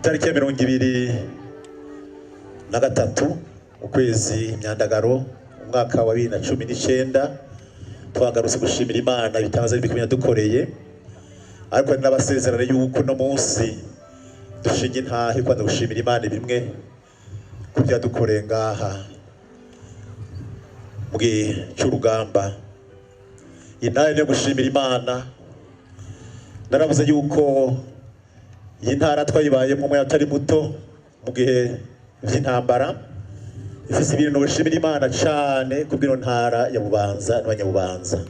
Itariki ya 23 ukwezi imyandagaro umwaka wa 2019, twagarutse gushimira Imana ibitangaza bikomeye yadukoreye, ariko hari n'abasezerano yuko no munsi dushinga intahe kwanza gushimira Imana bimwe ku byadukoreye ngaha mu gihe cy'urugamba. Intahe niyo gushimira Imana. Naravuze yuko iyi ntara twayibayemo umwanya utari muto mu gihe vy'intambara, ifise ibintu bishimira Imana cane kubw'ino ntara ya Bubanza n'abanyabubanza.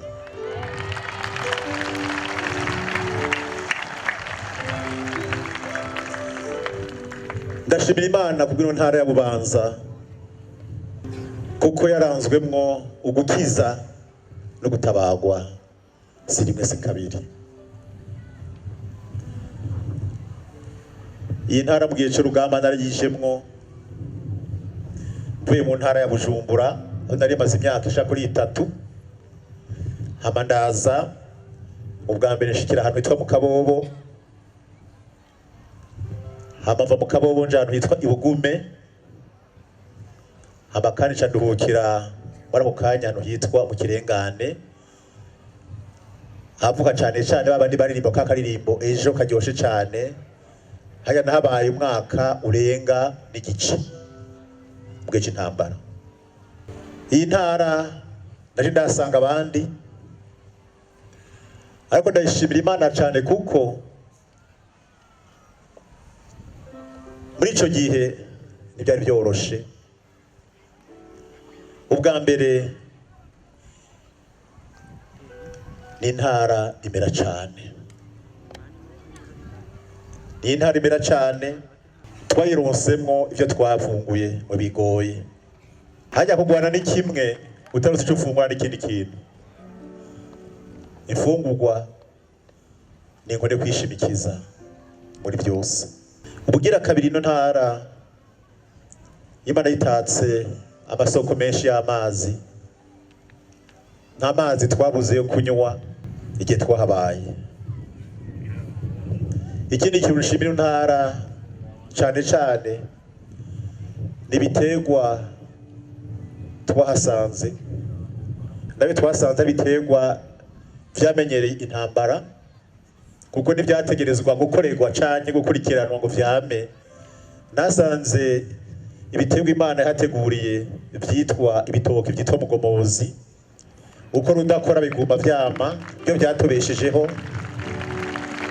Ndashimira Imana kubw'ino ntara ya Bubanza kuko yaranzwemwo ugukiza no gutabagwa, si rimwe si kabiri. Iyi ntara mu gihe cy'urugamba narayijemwo mvuye mu ntara ya Bujumbura, aho nari maze imyaka ishika kuri 3. Hama ndaza ubwa mbere nshikira ahantu hitwa mu Kabobo, hama mva mu Kabobo nja ahantu hitwa Ibugume, hama kandi nca nduhukira muri ako kanya ahantu hitwa mu Kirengane, havuka cane cane babandi baririmba ka karirimbo ejo karyoshe cane. Haya nahabaye umwaka urenga n'igice mu gihe c'intambara. Iyi ntara naje ndasanga abandi, ariko ndayishimira Imana cane kuko muri ico gihe ntibyari byoroshe. Ubwa mbere ni intara imera cane, ni intara imera cane, twayironsemwo ivyo twafunguye mu bigoye. Hajya kugwana ni kimwe, utarose ico ufungura n'ikindi kintu. Imfungurwa ni inkoni yo kwishimikiza muri byose. Ubugira kabiri, ino ntara Imana yitatse amasoko menshi y'amazi. Nta mazi twabuze yo kunywa igihe twahabaye. Ikindi kintu nshimira intara cane cane ni ibiterwa twahasanze. Nabyo twasanze ari ibiterwa vyamenyereye intambara, kuko ntibyategerezwa gukorerwa canke gukurikiranwa ngo vyame. Nasanze ibiterwa Imana yahateguriye vyitwa ibitoki, vyitwa mugomozi. Uko rudakora biguma vyama, byo vyatubeshejeho,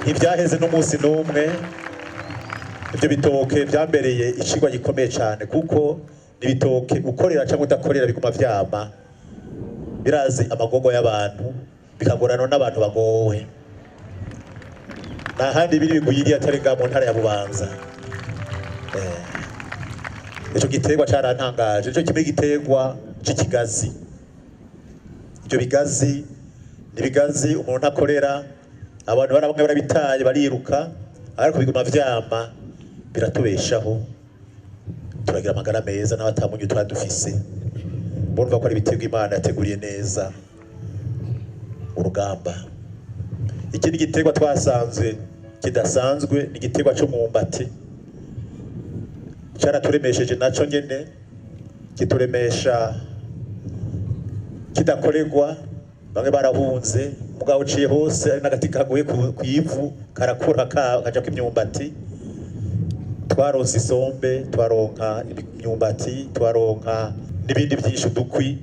ntivyaheze n'umunsi n'umwe. Ivyo bitoke vyambereye icigwa gikomeye cane, kuko ibitoke ukorera cyangwa udakorera biguma vyama, birazi amagogo y'abantu, bikagorana n'abantu bagowe. Nta handi biri bigwiriye atari ngaha mu ntara ya Bubanza. Ico giterwa carantangaje. Ico kimwe giterwa c'ikigazi. Ivyo bigazi ni ibigazi umuntu akorera, abantu bamwe barabitaye bariruka, ariko biguma vyama biratubeshaho, turagira amagara meza n'abatamunyu tuba dufise. Urumva ko ari ibiterwa Imana yateguriye neza urugamba. Ikindi giterwa twasanze kidasanzwe ni igiterwa c'umwumbati. Caraturemesheje naco nyene, kituremesha kidakorerwa. Bamwe barahunze, mugabo uciye hose ari n'agati kaguye kw'ivu karakura kajako imyumbati. Twaronse isombe, twaronka imyumbati, twaronka n'ibindi byinshi, udukwi,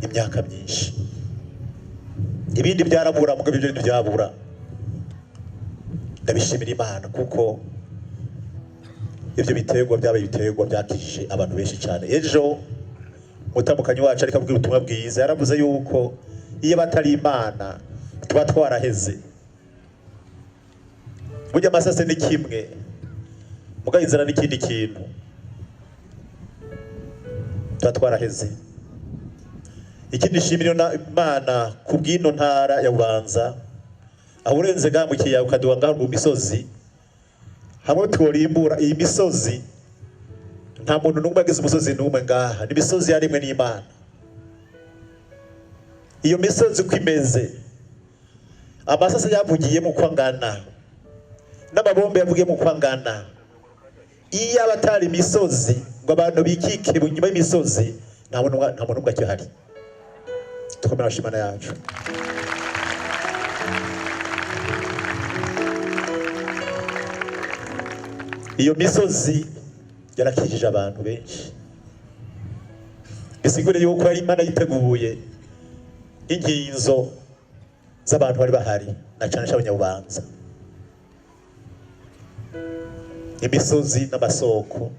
imyaka myinshi. Ibindi byarabura, mugabo ibyo ntibyabura. Ndabishimira Imana kuko ivyo biterwa byabaye ibiterwa byakijije abantu benshi cyane. Ejo mutamukanyi wacu ariko abwira ubutumwa bwiza, yaravuze yuko iyo batari Imana tuba twaraheze. Burya amasase ni kimwe, mugabo inzara n'ikindi kintu, tuba twaraheze. Ikindi nshimira Imana kubw'ino ntara ya Bubanza, aho urenze ngaha mu kiyaga ukaduha ngaha mu misozi, hamwe tworimbura iyi misozi, nta muntu n'umwe agize umusozi n'umwe ngaha, ni imisozi yarimwe n'Imana. Iyo misozi uko imeze, amasase yavugiyemo uko angana, N'amabombe yavugiye mu kwangana, iyo abatari imisozi ngo abantu bikike inyuma y'imisozi, nta muntu n'umwe akihari. Tukomera amashimana yacu. Iyo misozi yarakijije abantu benshi, bisigure yuko yari Imana yiteguye inginzo z'abantu bari bahari, na cane cane abanyabubanza. Imisozi n'amasoko,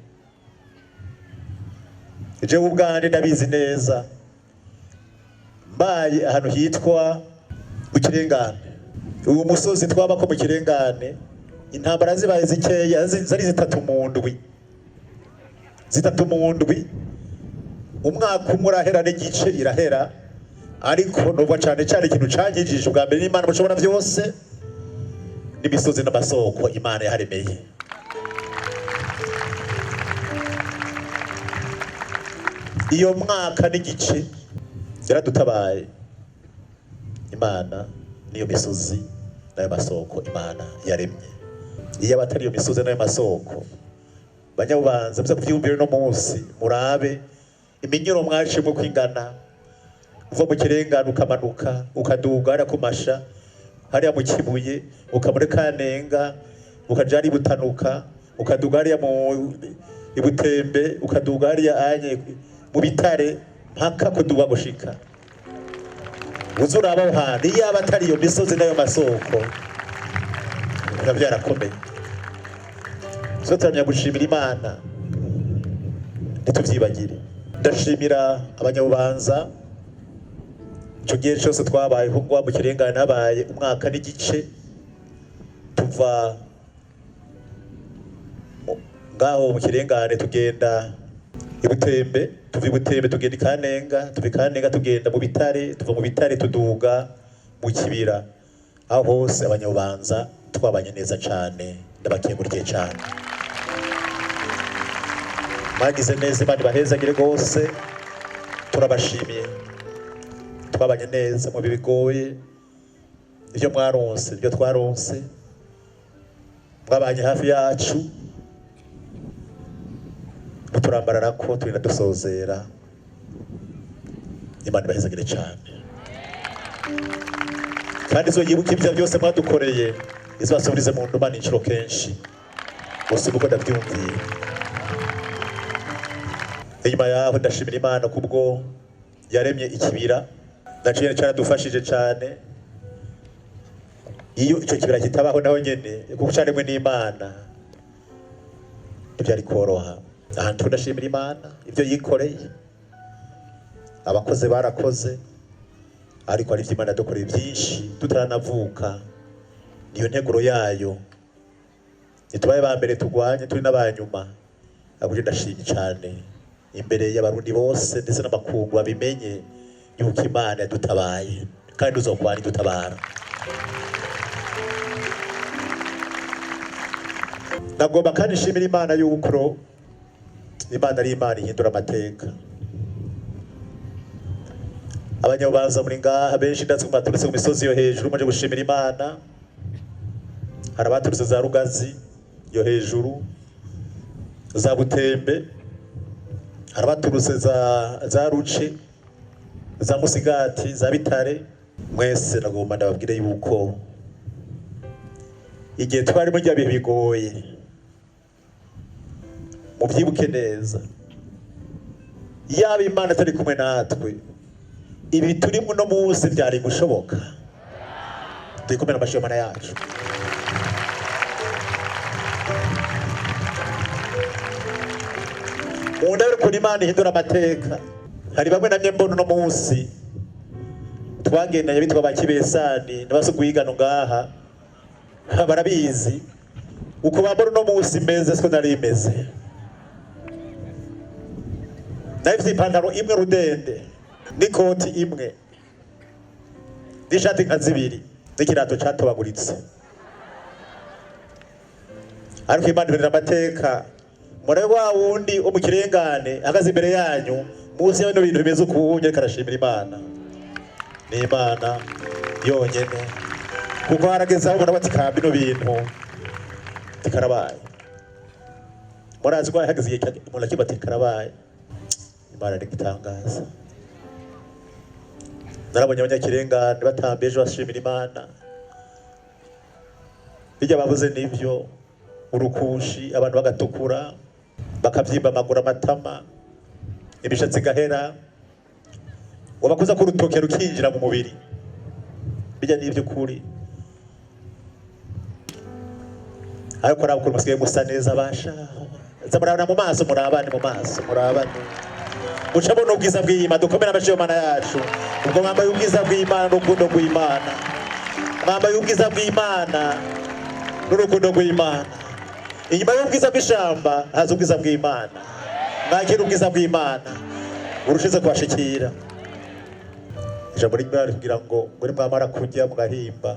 jewe ubwanje ndabizi neza, mbaye ahantu hitwa mu Kirengane. Uwo musozi twabako mu Kirengane, intambara zibaye zikeya, zari 3 mu ndwi, 3 mu ndwi, umwaka umwe urahera n'igice irahera. Ariko nubwo cane cane ikintu cankijije ubwa mbere n'Imana mushobora byose, n'imisozi n'amasoko Imana yaharemeye. Iyo mwaka n'igice yaradutabaye Imana, niyo misozi n'ayo masoko Imana yaremye. Iyo abatari iyo misozi n'ayo masoko, banyabubanza muze kuvyiyumvira no munsi, murabe iminyuro mwaciyemwo kwingana, uva mu Kirengane ukamanuka ukaduga hariya ku Masha, hariya mu Kibuye, uka muri Kanenga, ukaja hariya i Butanuka, ukaduga hariya mu Ibutembe, ukaduga hariya anye mu Bitare, mpaka kuduga gushika uza uraba aho hantu. Iyo aba atari iyo misozi n'ayo masoko, biba byarakomeye. So turamya gushimira Imana, ntituvyibagire. Ndashimira abanyabubanza ico gihe cose twabaye ngo mu Kirengane habaye umwaka n'igice, tuva ngaho mu Kirengane tugenda i Butembe, tuva i Butembe tugenda i Kanenga, tuva i Kanenga tugenda mu Bitare, tuva mu Bitare tuduga mu Kibira. Aho hose abanyabubanza twabanye neza cane, ndabakengurikiye cane. Mwagize neza, Imana ibahezagire rwose, turabashimiye. Twabanye neza mu bihe bigoye, ibyo mwaronse, ibyo twaronse, mwabanye hafi yacu, muturambarara ko turinda dusozera. Imana ibahezagire cane, kandi izoyibuka ibyo byose mwadukoreye, izabasubirize mu ndumane inshuro kenshi gusa uko ndabyumviye. Inyuma yaho ndashimira Imana kubwo yaremye ikibira, naciye caradufashije cane. Iyo ico kibira kitabaho naho nyene, kuko caremwe n'Imana, ntivyari koroha. Ahantu ndashimira Imana ibyo yikoreye, abakozi barakoze, ariko hari ivyo Imana yadukoreye byinshi tutaranavuka. Niyo nteguro yayo, ntitubaye ba mbere tugwanye, turi n'abanyuma. Ahubwo ndashimye cane imbere y'abarundi bose ndetse n'amakungu babimenye yuko Imana yadutabaye, kandi uzokwana idutabara. Nagomba kandi nshimira Imana yuko Imana ari Imana ihindura amateka. Abanyabubanza muri ngaha benshi ndazi ko baturutse ku misozi yo hejuru muje gushimira Imana. Hari abaturutse za Rugazi yo hejuru, za Butembe, hari abaturutse za Ruce, za Musigati, za Bitare. Mwese nagomba ndababwire yuko igihe twarimo rya bihe bigoye, mubyibuke neza, yaba Imana atari kumwe natwe, ibi turimo uno munsi byari gushoboka. Tuyikomere amashyi Imana yacu. Mu ndabire ukuntu Imana ihindura amateka. Hari bamwe namye mbona uno munsi twagendanye bitwa ba Kibesani n'abasugwigano ngaha, barabizi uko bambona uno munsi meze siko nari meze. Nari mfite ipantaro imwe rudende n'ikoti imwe n'ishati nka zibiri n'ikirato catobaguritse. Ariko Imana ihindura amateka. Murabe wa wundi wo mu Kirengane ahagaze imbere yanyu munsi ya bino bintu bimeze ukunye, ariko arashimira Imana. Ni Imana yonyene, kuko harageze aho ubona bati ka bino bintu Ati karabaye. Murazi ko hageze igihe umuntu akiba ati karabaye. Imana ni igitangaza. Narabonye abanyakirengane batamba ejo bashimira Imana. Bijya bavuze nivyo, urukushi, abantu bagatukura, bakavyimba amaguru, amatama, imishatsi igahera, wabakuza ko urutoke rukinjira mu mubiri. Bijya n'ivy'ukuri. Ariko araba ukuntu musigaye musa neza basha. Za murabana mu maso, murabane mu maso, murabane. Mucamo n'ubwiza bw'Imana, dukomere amashyi y'Imana yacu. Ubwo mwambaye ubwiza bw'Imana n'urukundo rw'Imana. Mwambaye ubwiza bw'Imana n'urukundo rw'Imana. Inyuma y'ubwiza bw'ishamba haza ubwiza bw'Imana. Mwakira ubwiza bw'Imana urushize kubashikira. Ijambo ry'Imana kugira ngo muri mwamara kurya mugahimba,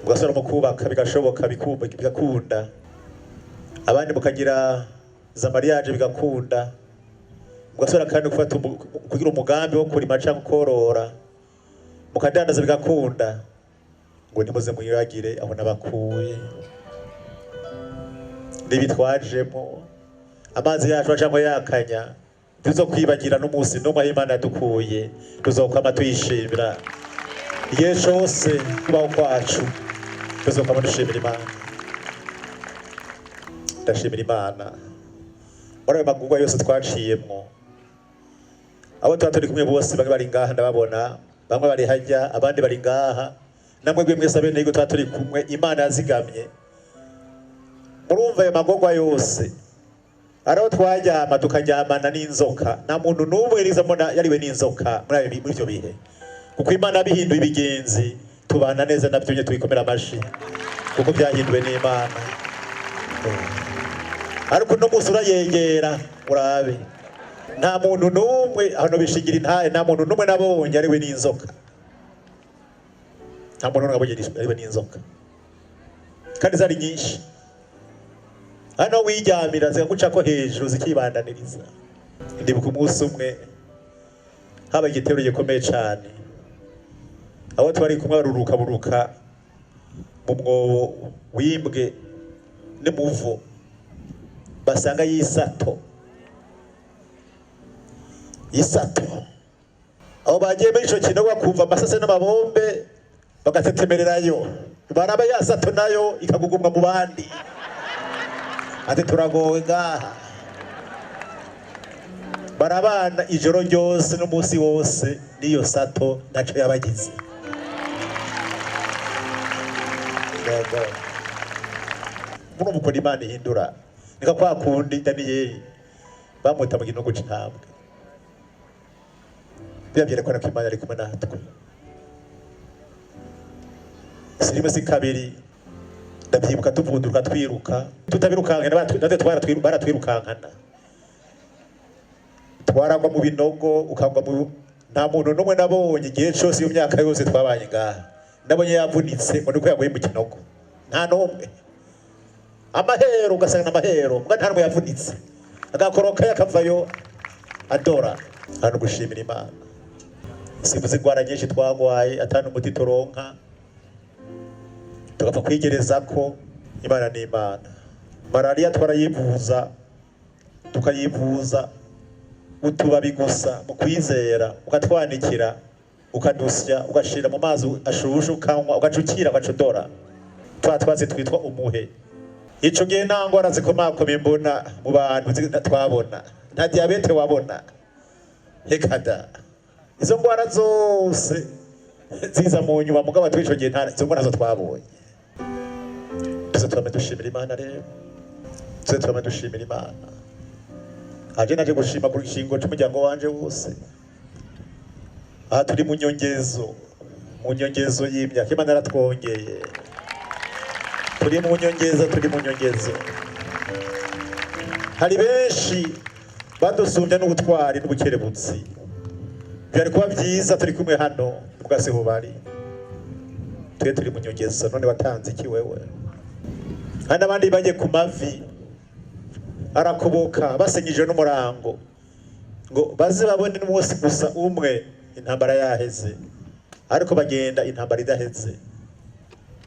mugasubira mu kubaka bigashoboka, bigakunda, abandi mukagira za mariage bigakunda, mugasubira kandi gufata kugira umugambi wo kurima cyangwa korora, mukadandaza bigakunda, ngo nimuze mwibagire aho nabakuye n'ibitwajemo amazi yacu cyangwa yakanya. Tuzo kwibagira n'umunsi n'umwe aho Imana yadukuye, tuzokwama tuyishimira igihe cose kubaho kwacu, tuzokwama dushimira Imana. Ndashimira Imana muri ayo magurwa yose twaciyemwo. Abo tuba turi kumwe bose, bamwe bari ngaha ndababona, bamwe bari hajya, abandi bari ngaha, namwe bwe mwese abenegihugu tuba turi kumwe, Imana yazigamye. Murumva ayo magorwa yose, araho twaryama tukaryamana n'inzoka. Nta muntu n'umwe yigeze mbona yariwe n'inzoka muri ivyo bihe, kuko Imana yabihinduye ibigenzi, tubana neza navyo nyene, tubikomera amashi kuko byahinduwe n'Imana. Ariko uno munsi urayegera urabe, nta muntu n'umwe hano bishingira intahe, nta muntu n'umwe nabonye ariwe n'inzoka, nta muntu n'umwe nabonye ariwe n'inzoka, kandi zari nyinshi. Hano wiryamira zikagucako hejuru zikibandaniriza. Ndibuka umunsi umwe haba igitero gikomeye cane, abo twari kumwe baruruka buruka mu mwobo wimbwe n'umuvo, basanga yisato yisato. Abo bagiye muri ico kinogo bakumva amasase n'amabombe bagatetemererayo, baraba ya sato nayo ikagugumwa mu bandi, ati turagowe ngaha. Barabana ijoro ryose n'umunsi wose n'iyo sato, ntaco yabagize. Murumva ukuntu Imana ihindura. Nika kwa kundi Daniyeli bamuta mu ginogo c'intambwe, biriya vyerekana ko Imana ari kumwe natwe. Si rimwe si kabiri, ndavyibuka tuvunduka twiruka, tutabirukankana, natwe baratwirukankana, twaragwa mu binogo, ukagwa mu, nta muntu n'umwe nabonye igihe cose iyo myaka yose twabanye ngaha ndabonye yavunitse ngo niko yaguye mu kinogo, nta n'umwe. Amahero ugasanga amahero, mbwa nta n'umwe yavunitse, agakoroka yakavayo adora. Hano gushimira Imana, simvuze ingwara nyinshi twagwaye atanu umuti turonka, tugapfa kwigereza ko Imana ni Imana. Malaria twarayivuza, tukayivuza utubabi gusa mu kwizera, ukatwanikira, ukadusya, ugashira mu mazi ashushe, ukanywa, ugacukira, ugacudora twa twatsi twitwa umuhe. Ico gihe nta ngwara zikomakomeye mbona mu bantu twabona, nta diyabete wabona, hekada izo ngwara zose ziza mu nyuma, mugabo tw'ico gihe nta izo ngwara zo twabonye. Tuze twame dushimira Imana rero, tuze twame dushimira Imana. Aje naje gushima ku gishingo c'umuryango wanje wose. Aha turi mu nyongezo, mu nyongezo y'imyaka Imana yaratwongeye, turi mu nyongezo, turi mu nyongezo. Hari benshi badusumbya n'ubutwari n'ubukerebutsi, byari kuba byiza turi kumwe hano ubwasiho bari, twe turi mu nyongezo. None watanze iki wewe? Hari n'abandi bagiye ku mavi arakubuka basenyije n'umurango ngo baze babone n'umunsi gusa umwe intambara yaheze, ariko bagenda intambara idaheze.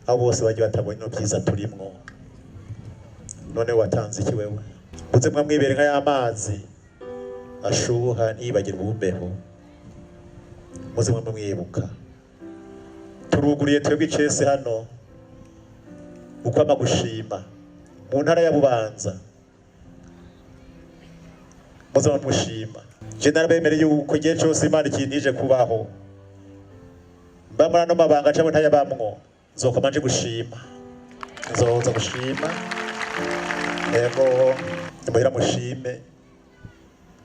Abo bose bagiye batabonye no byiza turimwo. None watanze iki wewe? Muze mwamwibere nka y'amazi ashuha ntiyibagirwe ubumbeho. Muze mwamwibuka. Turuguriye twebwe icese hano ukwama gushima mu ntara ya Bubanza. Muze mwamushima. Je narabemereye yuko igihe cose Imana ikintije kubaho, mba muri ano mabanga cyangwa ntayabamwo, nzokoma nje gushima, nzoza gushima. Ego, nimuhira mushime,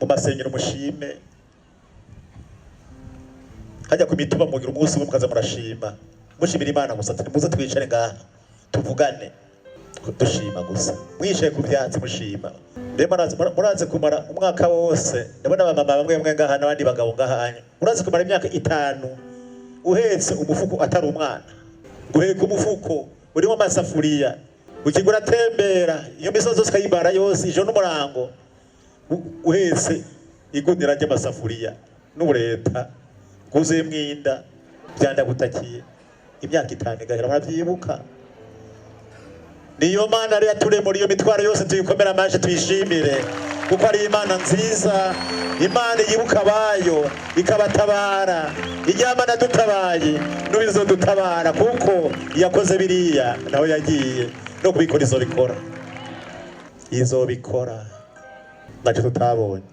mu masengero mushime, hajya ku mituba mugira umunsi umwe mukaza murashima, mushimira Imana gusa. Ati muze twicare ngaha tuvugane dushima gusa, mwicaye ku byatsi mushima. Mbe murazi kumara umwaka wose? Ndabona abamama bamwe bamwe ngaha n'abandi bagabo ngaha. Murazi kumara imyaka 5 uhetse umufuko atari umwana, guheka umufuko urimo amasafuriya, ukigura atembera iyo misozi yose ukayibara yose ijoro n'umurango, uhetse igunira ry'amasafuriya n'ubureta bwuzuyemwo inda, byandagutakiye imyaka 5 igahera. Murabyibuka? Niyo Mana rero yaturemura iyo mitwaro yose, tuyikomera amaje, tuyishimire kuko ari Imana nziza, Imana yibuka abayo ikabatabara. Iryamana dutabaye n'ubizodutabara, kuko yakoze biriya naho yagiye no kubikora, izobikora, izobikora. Ntacyo tutabonye,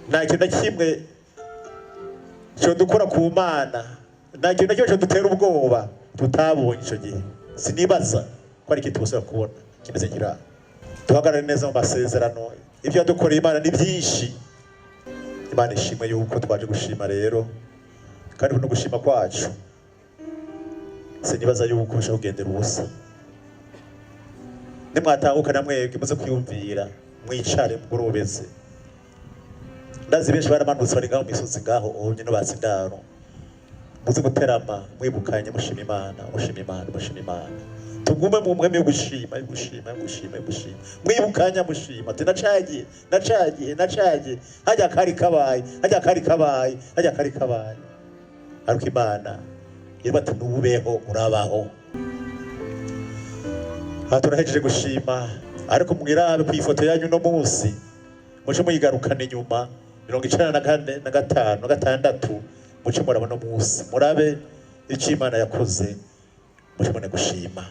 nta kintu na kimwe cyo dukora ku Mana, nta kintu na kimwe cyo dutera ubwoba tutabonye icyo gihe. Sinibaza ko ari ikintu tubasaba kubona kimeze kiriya. Duhagarare neza mu masezerano. Ibyo yadukoreye Imana ni byinshi. Imana ishimwe yuko twaje gushima rero, kandi no gushima kwacu sinibaza yuko bishobora kugendera ubusa. Nimwatanguka na mwebwe muze kwiyumvira, mwicare mugorobeze. Ndazi benshi baramanutse, bari ngaho mu misozi ngaho onye no batse indaro. Muze guterama mwibukanye, mushima Imana, mushima Imana, mushima Imana. Tugume mu mweme yo gushima, yo gushima, yo gushima, yo gushima, mwibukanya mushima ati nacagiye, nacagiye, nacagiye hajya kari kabaye, hajya kari kabaye, hajya kari kabaye. Ariko Imana yari ati nubeho, urabaho. Aha turahejeje gushima, ariko mwirabe ku ifoto yanyu no munsi, muce muyigarukana inyuma 94 na 5 na 6, muce murabona munsi, murabe icyo Imana yakoze, muce mubone gushima.